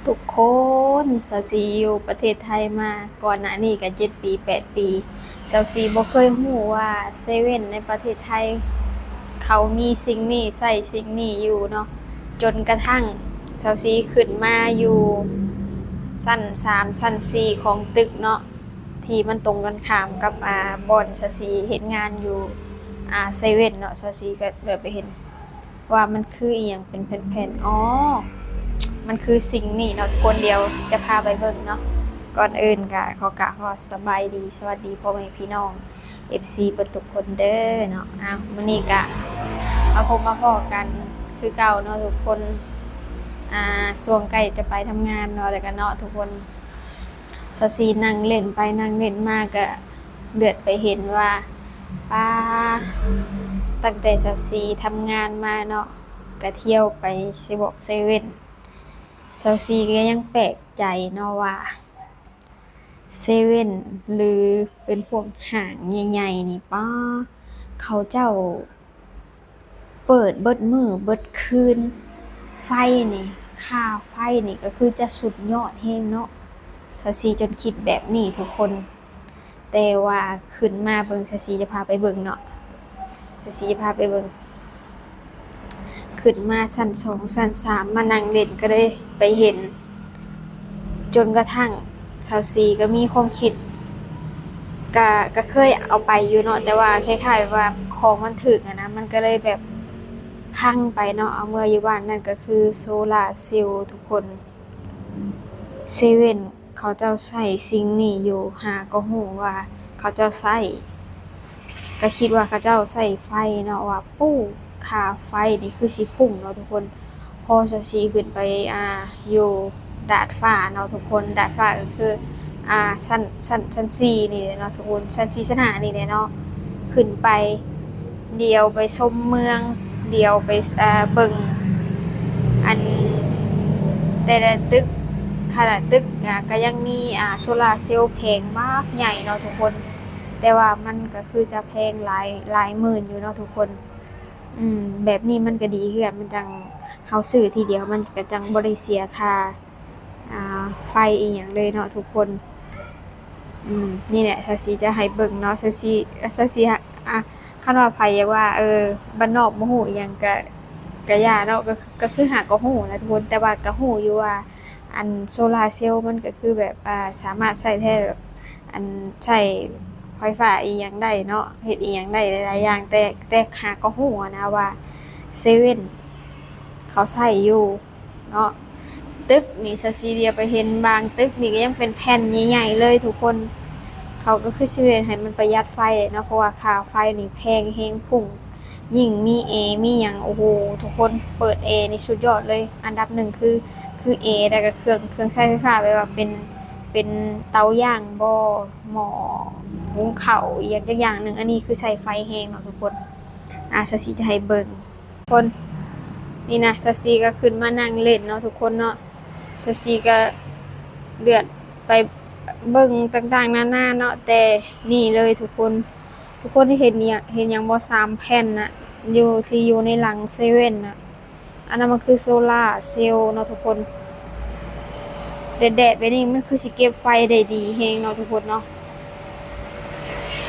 ທຸກຄົນ, ສາວສີຢູ່ປະເທດໄທມາກ່ອນໜ້ານີ້ກໍເຈັດປີແປດປີ. ສາວສີບໍ່ເຄີຍຮູ້ວ່າເຊເວັ່ນໃນປະເທດໄທເຂົາມີສິ່ງນີ້, ໃຊ້ສິ່ງນີ້ຢູ່ເນາະ. ຈົນກະທັ່ງສາວສີຂຶ້ນມາຢູ່ຊັ້ນສາມ, ຊັ້ນສີ່ຂອງຕຶກເນາະ, ທີ່ມັນຕົງກັນຂ້າມກັບ ອ່າ ບ່ອນສາວສີເຮັດງານຢູ່ ອ່າ ເຊເວັ່ນເນາະ. ສາວສີກໍແບບໄປເຫັນ ວ່າມັນຄືອີ່ຫຍັງເປັນແຜ່ນໆ. ອໍ ມັນຄືສິ່ງນີ້ເນາະທຸກຄົນ, ດຽວຈະພາໄປເບິ່ງເນາະ. ກ່ອນອື່ນກະຂໍກາບຄຳວ່າສະບາຍດີ ສະຫວັດດີພໍ່ແມ່ພີ່ນ້ອງ ເອັຟຊີ ເບິດທຸກຄົນເດີເນາະ. ອ້າວ ມື້ນີ້ກະມາພົບມາພໍ້ກັນຄືເກົ່າເນາະທຸກຄົນ. ອ່າ ຊ່ວງໃກ້ຈະໄປທຳງານເນາະ, ແລ້ວກະເນາະທຸກຄົນ ສາວສີນັ່ງຫຼິ້ນໄປນັ່ງຫຼິ້ນມາກະ ເຫຼືອດໄປເຫັນວ່າ ປ້າ ຕັ້ງແຕ່ສາວສີທຳງານມາເນາະ ກະທ່ຽວໄປເຊບອກເຊເວັ່ນ, ສາວສີກໍຍັງແປກໃຈເນາະວ່າ ເຊເວັ່ນ ຫຼື ເປັນພວກຫ້າງໃຫຍ່ໆນີ້ ປ້າ ເຂົາເຈົ້າ ເປີດເບິດມື້ເບິດຄືນ, ໄຟນີ້ ຄ່າໄຟນີ້ກໍຄືຈະສຸດຍອດແຮງເນາະ. ສາວສີຈົນຄິດແບບນີ້ທຸກຄົນ, ແຕ່ວ່າຂຶ້ນມາເບິ່ງ ສາວສີຈະພາໄປເບິ່ງເນາະ, ສາວສີຈະພາໄປເບິ່ງ. ຂຶ້ນມາຊັ້ນສອງ ຊັ້ນສາມ ມານັ່ງຫຼິ້ນກໍໄດ້ໄປເຫັນ ຈົນກະທັ່ງສາວສີກໍມີຄວາມຄິດ ກະ ກະເຄີຍເອົາໄປຢູ່ເນາະ, ແຕ່ວ່າຄ້າຍໆແບບວ່າຂອງມັນຖືກຫັ້ນນະ ມັນກໍເລີຍແບບພັງໄປເນາະ, ເອົາເມືອຢູ່ບ້ານ. ນັ້ນກໍຄືໂຊລາເຊວທຸກຄົນ. ເຊເວັ່ນເຂົາເຈົ້າໃຊ້ສິ່ງນີ້ຢູ່, ຫາກໍຮູ້ວ່າເຂົາເຈົ້າໃຊ້ ກໍຄິດວ່າເຂົາເຈົ້າໃຊ້ໄຟເນາະ, ວ່າປູ້ ຄ່າໄຟນີ້ຄືຊິພຸ່ງເນາະທຸກຄົນ. ພໍສາວສີຂຶ້ນໄປ ອ່າ ຢູ່ດາດຟ້າເນາະທຸກຄົນ, ດາດຟ້າກໍຄື ອ່າ ຊັ້ນ ຊັ້ນ ຊັ້ນສີ່ນີ້ແຫຼະເນາະທຸກຄົນ, ຊັ້ນສີ່ ຊັ້ນຫ້ານີ້ແຫຼະເນາະ. ຂຶ້ນໄປ ດຽວໄປຊົມເມືອງ, ດຽວໄປ ເອີ ເບິ່ງ ອັນ ແຕ່ລະຕຶກ, ຂະໜາດຕຶກ ອ່າ ກໍຍັງມີ ອ່າ ໂຊລາເຊວແຜງບັກໃຫຍ່ເນາະທຸກຄົນ, ແຕ່ວ່າມັນກໍຄືຈະແພງຫຼາຍ ຫຼາຍໝື່ນຢູ່ເນາະທຸກຄົນ. ອືມ ແບບນີ້ມັນກໍດີຄືກັນ, ມັນຈັ່ງ ເຮົາຊື້ທີດຽວ ມັນກໍຈັ່ງບໍ່ໄດ້ເສຍຄ່າ ອ່າ ໄຟອີ່ຫຍັງເລີຍເນາະທຸກຄົນ. ອືມ ນີ້ແຫຼະ ສາວສີຈະໃຫ້ເບິ່ງເນາະ, ສາວສີ ສາວສີ ອ່າ ຄັນວ່າໃຜຢາກວ່າ ເອີ ບ້ານນອກບໍ່ຮູ້ອີ່ຫຍັງ ກະ ກະຢ່າເນາະ, ກະ ກະຄືຫາກໍຮູ້ນະທຸກຄົນ, ແຕ່ວ່າກະຮູ້ຢູ່ວ່າ ອັນໂຊລາເຊວມັນກໍຄືແບບ ອ່າ ສາມາດໃຊ້ແທນ ອັນໃຊ້ໄຟຟ້າອີ່ຫຍັງໄດ້ເນາະ, ເຮັດອີ່ຫຍັງໄດ້ຫຼາຍໆຢ່າງ, ແຕ່ ແຕ່ຫາກໍຮູ້ຫັ້ນນະວ່າເຊເວັ່ນເຂົາໃຊ້ຢູ່ເນາະ. ຕຶກນີ້ ສາວສີຫຼຽວໄປເຫັນບາງຕຶກນີ້ກໍຍັງເປັນແຜ່ນໃຫຍ່ໆເລີຍທຸກຄົນ, ເຂົາກໍຄືຊິເຮັດໃຫ້ມັນປະຢັດໄຟເນາະ, ເພາະວ່າຄ່າໄຟນີ້ແພງແຮງພຸ່ງ. ຍິ່ງມີແອ ມີຫຍັງ ໂອ້ໂຫ ທຸກຄົນ ເປີດແອນີ້ສຸດຍອດເລີຍ. ອັນດັບໜຶ່ງຄື ຄືແອ ແລ້ວກໍເຄື່ອງ ເຄື່ອງໃຊ້ໄຟຟ້າ ແບບວ່າເປັນ ເປັນເຕົາຍ່າງບໍ ໝໍ້ຫຸງເຂົ້າ ອີ່ຫຍັງຈັກຢ່າງໜຶ່ງ. ອັນນີ້ຄືໃຊ້ໄຟແຮງເນາະທຸກຄົນ. ອາ ສາວສີຈະໃຫ້ເບິ່ງ ຄົນ ນີ້ນະ ສາວສີກໍຂຶ້ນມານັ່ງຫຼິ້ນເນາະທຸກຄົນເນາະ. ສາວສີກໍເລືອກໄປເບິ່ງຕ່າງໆນານາເນາະ, ແຕ່ນີ້ເລີຍທຸກຄົນ. ທຸກຄົນເຫັນຫຍັງ ເຫັນຫຍັງບໍ່ ສາມແຜ່ນນະ ຢູ່ ທີ່ຢູ່ໃນຫຼັງເຊເວັ່ນນະ. ອັນນັ້ນມັນຄືໂຊລາເຊວເນາະທຸກຄົນ. ແດດໆແບບນີ້ມັນຄືຊິເກັບໄຟໄດ້ດີແຮງເນາະທຸກຄົນເນາະ.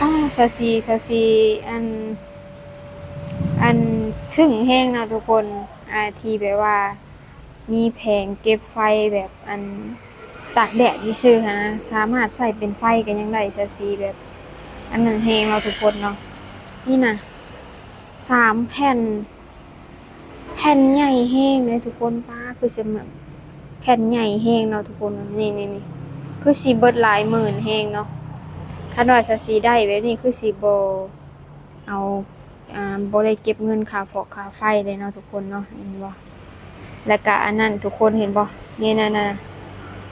ອ້າ ສາວສີ ສາວສີ ອັນ ອັນ ທຶ່ງແຮງເນາະທຸກຄົນ ອ່າ ທີ່ແບບວ່າ ມີແຜງເກັບໄຟແບບ ອັນ ຕາກແດດຊື່ໆຫັ້ນນະ ສາມາດໃຊ້ເປັນໄຟກໍຍັງໄດ້. ສາວສີແບບ ອັນນັ້ນແຮງເນາະທຸກຄົນເນາະ. ນີ້ນະ ສາມແຜ່ນ ແຜ່ນໃຫຍ່ແຮງເດ້ທຸກຄົນ. ປ້າ ຄືຊິແບບ ແຜ່ນໃຫຍ່ແຮງເນາະທຸກຄົນ. ນີ້ໆໆ ຄືຊິເບິດຫຼາຍໝື່ນແຮງເນາະ. ຄັນວ່າສາວສີໄດ້ແບບນີ້ ຄືຊິບໍ່ເອົາ ອ່າ ບໍ່ໄດ້ເກັບເງິນຄ່າຟອກຄ່າໄຟເລີຍເນາະທຸກຄົນເນາະ ເຫັນບໍ່? ແລ້ວກະອັນນັ້ນ ທຸກຄົນເຫັນບໍ່? ນີ້ນະ ນະ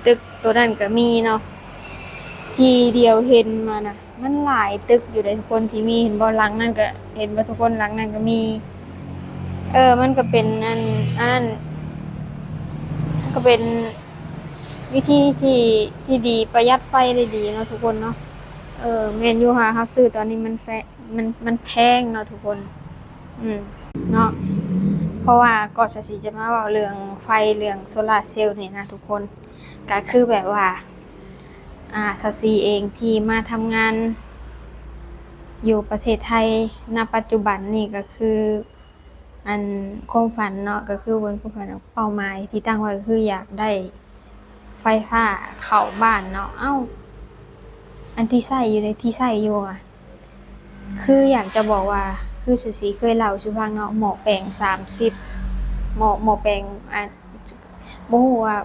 ຕຶກໂຕນັ້ນກະມີເນາະ ທີ່ຫຼຽວເຫັນມານະ ມັນຫຼາຍຕຶກຢູ່ເດ້ທຸກຄົນທີ່ມີ ເຫັນບໍ່? ຫຼັງນັ້ນກະ ເຫັນບໍ່ທຸກຄົນ? ຫຼັງນັ້ນກະມີ ເອີ ມັນກະເປັນອັນ ອັນນັ້ນ ມັນກະເປັນວິທີທີ່ ທີ່ດີ ປະຢັດໄຟໄດ້ດີເນາະທຸກຄົນເນາະ. ເອີ ແມ່ນຢູ່ ຫາເຮົາຊື້ຕອນນີ້ມັນແພ ມັນ ມັນແພງເນາະທຸກຄົນ ອືມ ເນາະ. ແ ເພາະວ່າກໍສາວສີຈະມາເວົ້າເລື່ອງໄຟ ເລື່ອງໂຊລາເຊວນີ້ນະທຸກຄົນ ກະຄືແບບວ່າ ອາ ສາວສີເອງທີ່ມາທຳງານຢູ່ປະເທດໄທ ນະປັດຈຸບັນນີ້ ກະຄື ອັນ ຄວາມຝັນເນາະ ກະຄືເປັນຄວາມຝັນ ເປົ້າໝາຍທີ່ຕັ້ງໄວ້ ກະຄືຢາກໄດ້ໄຟຟ້າເຂົ້າບ້ານເນາະ. ເອົ້າ ອັນທີ່ໃຊ້ຢູ່ໃນ ທີ່ໃຊ້ຢູ່ອະ ຄືຢາກຈະບອກວ່າ ຄືສາວສີເຄີຍເລົ່າສູ່ຟັງເນາະ ໝໍ້ແປງສາມສິບ ໝໍ້ ໝໍ້ແປງ ອາ ບໍ່ຮູ້ວ່າ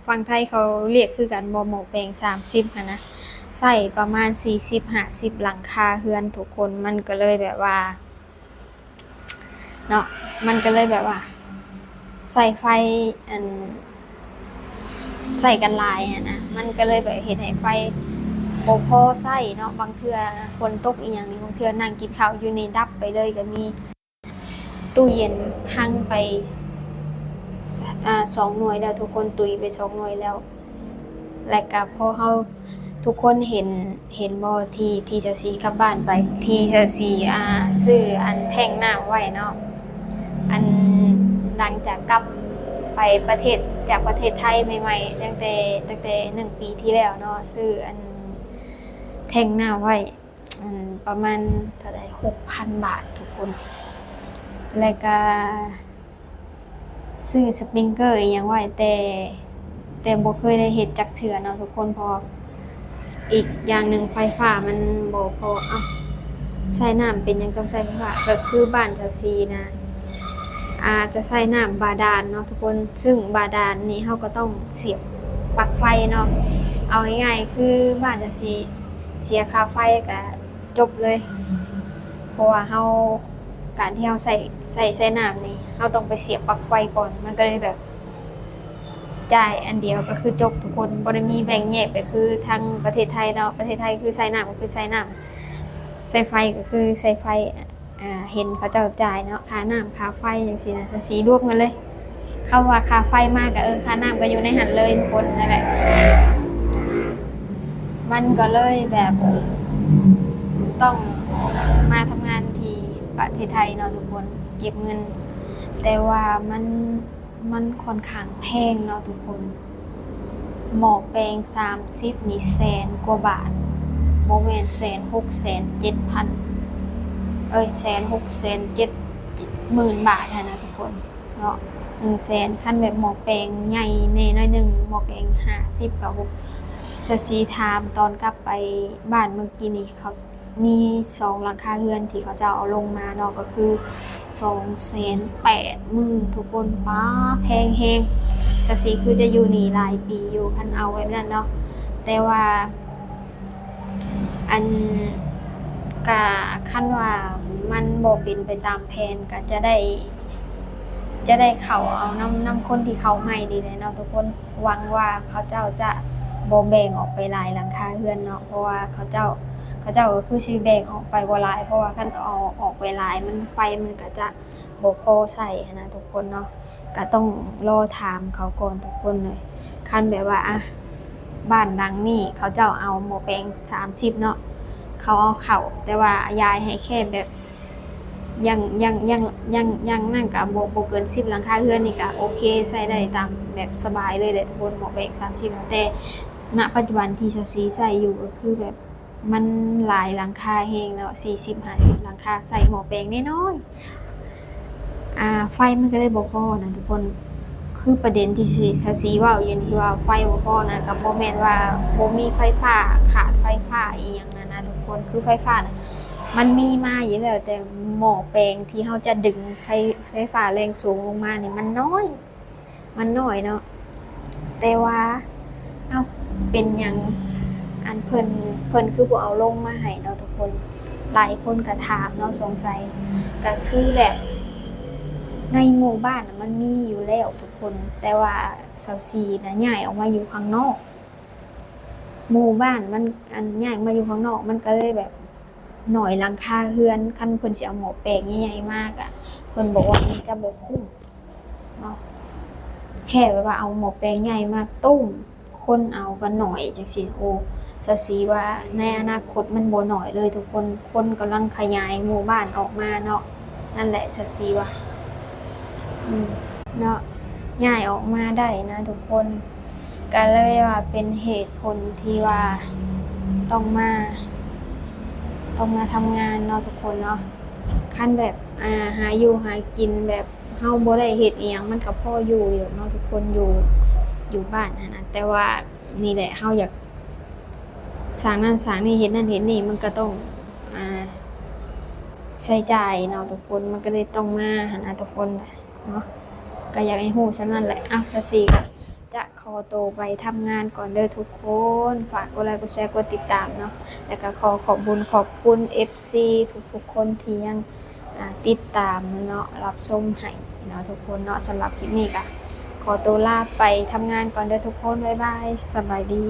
ຝັ່ງໄທເຂົາລຽກຄືກັນບໍ່ ໝໍ້ແປງສາມສິບຫັ້ນນະ ໃຊ້ປະມານສີ່ສິບ ຫ້າສິບຫຼັງຄາເຮືອນທຸກຄົນ ມັນກໍເລີຍແບບວ່າ ເນາະ ມັນກໍເລີຍແບບວ່າ ໃຊ້ໄຟ ອັນ ໃຊ້ກັນຫຼາຍຫັ້ນນະ ມັນກໍເລີຍແບບເຮັດໃຫ້ໄຟບໍ່ພໍໃຊ້ເນາະ. ບາງເທື່ອຝົນຕົກອີ່ຫຍັງນີ້ ບາງເທື່ອນັ່ງກິນເຂົ້າຢູ່ນີ້ດັບໄປເລີຍກໍມີ ຕູ້ເຢັນພັງໄປ ອາ ສອງໜ່ວຍແລ້ວທຸກຄົນ ຕຸຍໄປສອງໜ່ວຍແລ້ວ. ແລະກະພໍເຮົາ ທຸກຄົນເຫັນ ເຫັນບໍ່ ທີ່ ທີ່ສາວສີກັບບ້ານໄປ ທີ່ສາວສີ ອາ ຊື້ອັນແທ້ງນ້ຳໄວ້ເນາະ ອັນ ຫຼັງຈາກກັບໄປປະເທດ ຈາກປະເທດໄທໃໝ່ໆ ຕັ້ງແຕ່ ຕັ້ງແຕ່ໜຶ່ງປີທີ່ແລ້ວເນາະ ຊື້ອັນແທ້ງນ້ຳໄວ້ ອັນ ປະມານເທົ່າໃດ ຫົກພັນບາດທຸກຄົນ ແລະກະ ຊື້ສະປຣິງເກີອີ່ຫຍັງໄວ້ ແຕ່ ແຕ່ບໍ່ເຄີຍໄດ້ເຮັດຈັກເທື່ອເນາະທຸກຄົນ ເພາະວ່າອີກຢ່າງໜຶ່ງໄຟຟ້າມັນບໍ່ພໍ ເອົ້າ ໃຊ້ນ້ຳເປັນຫຍັງຕ້ອງໃຊ້ໄຟຟ້າ ກໍຄືບ້ານສາວສີນະ ອາດຈະໃຊ້ນ້ຳບາດານເນາະທຸກຄົນ ຊຶ່ງບາດານນີ້ເຮົາກໍຕ້ອງສຽບປັກໄຟເນາະ ເອົາງ່າຍໆ ຄືບ້ານສາວສີເສຍຄ່າໄຟກໍ ຈົບເລີຍ ເພາະວ່າເຮົາ ການທີ່ເຮົາໃຊ້ ໃຊ້ ໃຊ້ນ້ຳນີ້ ເຮົາຕ້ອງໄປສຽບປັກໄຟກ່ອນ ມັນກໍເລີຍແບບ ຈ່າຍອັນດຽວກໍຄືຈົບທຸກຄົນ ບໍ່ໄດ້ມີແບ່ງແຍກໄປຄືທາງປະເທດໄທເນາະ ປະເທດໄທຄືໃຊ້ນ້ຳກໍຄືໃຊ້ນ້ຳ ໃຊ້ໄຟກໍຄືໃຊ້ໄຟ ອາ ເຫັນເຂົາເຈົ້າຈ່າຍເນາະ ຄ່ານ້ຳຄ່າໄຟຈັ່ງຊີ້ນະ ສາວສີລວມກັນເລີຍ ຄຳວ່າຄ່າໄຟມາກໍ ເອີ ຄ່ານ້ຳກໍຢູ່ໃນຫັ້ນເລີຍທຸກຄົນ ນັ້ນແຫຼະ ມັນກໍເລີຍແບບຕ້ອງມາທຳງານທີ່ປະເທດໄທເນາະທຸກຄົນ ເກັບເງິນ ແຕ່ວ່າມັນ ມັນຂ້ອນຂ້າງແພງເນາະທຸກຄົນ ໝໍ້ແປງສາມສິບນີ້ແສນກວ່າບາດ ບໍ່ແມ່ນແສນຫົກ ແສນເຈັດພັນ ເອີຍ ແສນຫົກ ແສນເຈັດໝື່ນບາດຫັ້ນນະທຸກຄົນ ເນາະ ໜຶ່ງແສນ ຄັນແບບໝໍ້ແປງໃຫຍ່ແດ່ໜ້ອຍໜຶ່ງ ໝໍ້ແປງຫ້າສິບ ກໍຫົກ ສາວສີຖາມຕອນກັບໄປບ້ານເມື່ອກີ້ນີ້ ເຂົາມີສອງຫຼັງຄາເຮືອນທີ່ເຂົາເຈົ້າເອົາລົງມາເນາະ ກໍຄືສອງແສນແປດໝື່ນທຸກຄົນ ປາ ແພງແຮງ ສາວສີຄືຈະຢູ່ນີ້ຫຼາຍປີຢູ່ ຄັນເອົາແບບນັ້ນເນາະ ແຕ່ວ່າ ອັນ ກະຄັນວ່າມັນບໍ່ເປັນໄປຕາມແຜນ ກະຈະໄດ້ ຈະໄດ້ເຂົ້າເອົານຳ ນຳຄົນທີ່ເຂົ້າໃໝ່ນີ້ແຫຼະເນາະທຸກຄົນ ຫວັງວ່າເຂົາເຈົ້າຈະບໍ່ແບ່ງອອກໄປຫຼາຍຫຼັງຄາເຮືອນເນາະ ເພາະວ່າເຂົາເຈົ້າ ເຂົາເຈົ້າກໍຄືຊິແບ່ງອອກໄປບໍ່ຫຼາຍ ເພາະວ່າຄັນເອົາອອກໄປຫຼາຍ ມັນ ໄຟມັນກະຈະບໍ່ພໍໃຊ້ຫັ້ນນະທຸກຄົນເນາະ ກະຕ້ອງລໍຖາມເຂົາກ່ອນທຸກຄົນເລີຍ ຄັນແບບວ່າ ອະ ບ້ານຫຼັງນີ້ເຂົາເຈົ້າເອົາໝໍ້ແປງສາມສິບເນາະ ເຂົາເອົາເຂົ້າ ແຕ່ວ່າຢາຍໃຫ້ແຄ່ແບບ ຢ່າງ ຢ່າງ ຢ່າງ ຢ່າງ ຢ່າງນັ້ນກະບໍ່ ບໍ່ເກີນສິບຫຼັງຄາເຮືອນນີ້ກະໂອເຄ ໃຊ້ໄດ້ຕາມແບບສະບາຍເລີຍແຫຼະທຸກຄົນ ໝໍ້ແປງສາມສິບ ແຕ່ນະປັດຈຸບັນທີ່ສາວສີໃຊ້ຢູ່ກໍຄືແບບ ມັນຫຼາຍຫຼັງຄາແຮງເນາະ ສີ່ສິບ ຫ້າສິບຫຼັງຄາ ໃຊ້ໝໍ້ແປງນ້ອຍໆ ອາ ໄຟມັນກໍເລີຍບໍ່ພໍນະທຸກຄົນ ຄືປະເດັນທີ່ສາວສີເວົ້າຢູ່ນີ້ ທີ່ວ່າໄຟບໍ່ພໍນະ ກໍບໍ່ແມ່ນວ່າບໍ່ມີໄຟຟ້າ ຂາດໄຟຟ້າອີ່ຫຍັງຫັ້ນນະທຸກຄົນ ຄືໄຟຟ້ານະ ມັນມີມາຢູ່ແລ້ວ ແຕ່ໝໍ້ແປງທີ່ເຮົາຈະດຶງໄຟ ໄຟຟ້າແຮງສູງລົງມານີ້ມັນນ້ອຍ ມັນນ້ອຍເນາະ ແຕ່ວ່າ ເອົ້າ ເປັນຫຍັງ ອັນ ເພິ່ນ ເພິ່ນຄືບໍ່ເອົາລົງມາໃຫ້ເນາະທຸກຄົນ ຫຼາຍຄົນກໍຖາມເນາະ ສົງໄສ ກໍຄືແບບ ໃນໝູ່ບ້ານນະມັນມີຢູ່ແລ້ວທຸກຄົນ ແຕ່ວ່າສາວສີນະຍ້າຍອອກມາຢູ່ຂ້າງນອກ ໝູ່ບ້ານມັນ ອັນ ຍ້າຍອອກມາຢູ່ຂ້າງນອກ ມັນກໍເລີຍແບບ ໜ້ອຍຫຼັງຄາເຮືອນ ຄັນເພິ່ນຊິເອົາໝໍ້ແປງໃຫຍ່ໆມາກະ ເພິ່ນບອກວ່າມັນຈະບໍ່ຄຸ້ມເນາະ ແຄ່ແບບວ່າເອົາໝໍ້ແປງໃຫຍ່ມາຕຸ້ມ ຄົນເອົາກໍໜ້ອຍຈັ່ງຊີ້ ໂອ້ ສາວສີວ່າໃນອະນາຄົດມັນບໍ່ໜ້ອຍເລີຍທຸກຄົນ ຄົນກຳລັງຂະຫຍາຍໝູ່ບ້ານອອກມາເນາະ ນັ້ນແຫຼະ ສາວສີວ່າ ເນາະ ຍ້າຍອອກມາໄດ້ນະທຸກຄົນ ກໍເລີຍວ່າເປັນເຫດຜົນທີ່ວ່າຕ້ອງມາ ຕ້ອງມາທຳງານເນາະທຸກຄົນເນາະ. ຄັນແບບ ອ່າ ຫາຢູ່ຫາກິນ ແບບເຮົາບໍ່ໄດ້ເຮັດອີ່ຫຍັງ ມັນກໍພໍຢູ່ຢູ່ເນາະທຸກຄົນ ຢູ່ ຢູ່ບ້ານຫັ້ນນະ ແຕ່ວ່ານີ້ແຫຼະ ເຮົາຢາກສ້າງນັ້ນສ້າງນີ້ ເຮັດນັ້ນເຮັດນີ້ ມັນກໍຕ້ອງ ອ່າ ໃຊ້ຈ່າຍເນາະທຸກຄົນ ມັນກໍເລີຍຕ້ອງມາຫັ້ນນະທຸກຄົນເນາະ. ກໍຢາກໃຫ້ຮູ້ສ່ຳນັ້ນແຫຼະ. ເອົ້າ ຊາຊີກໍຈະຂໍໂຕໄປທຳງານກ່ອນເດີທຸກຄົນ ຝາກກົດໄລ ກົດແຊ ກົດຕິດຕາມເນາະ ແລ້ວກໍຂໍຂອບບຸນຂອບຄຸນເອັຟຊີທຸກໆຄົນທີ່ຍັງ ອ່າ ຕິດຕາມເນາະ ຮັບຊົມໃຫ້ເນາະທຸກຄົນເນາະ. ສຳລັບຄລິບນີ້ກໍຂໍໂຕລາໄປທຳງານກ່ອນເດີທຸກຄົນ ບາຍບາຍ ສະບາຍດີ.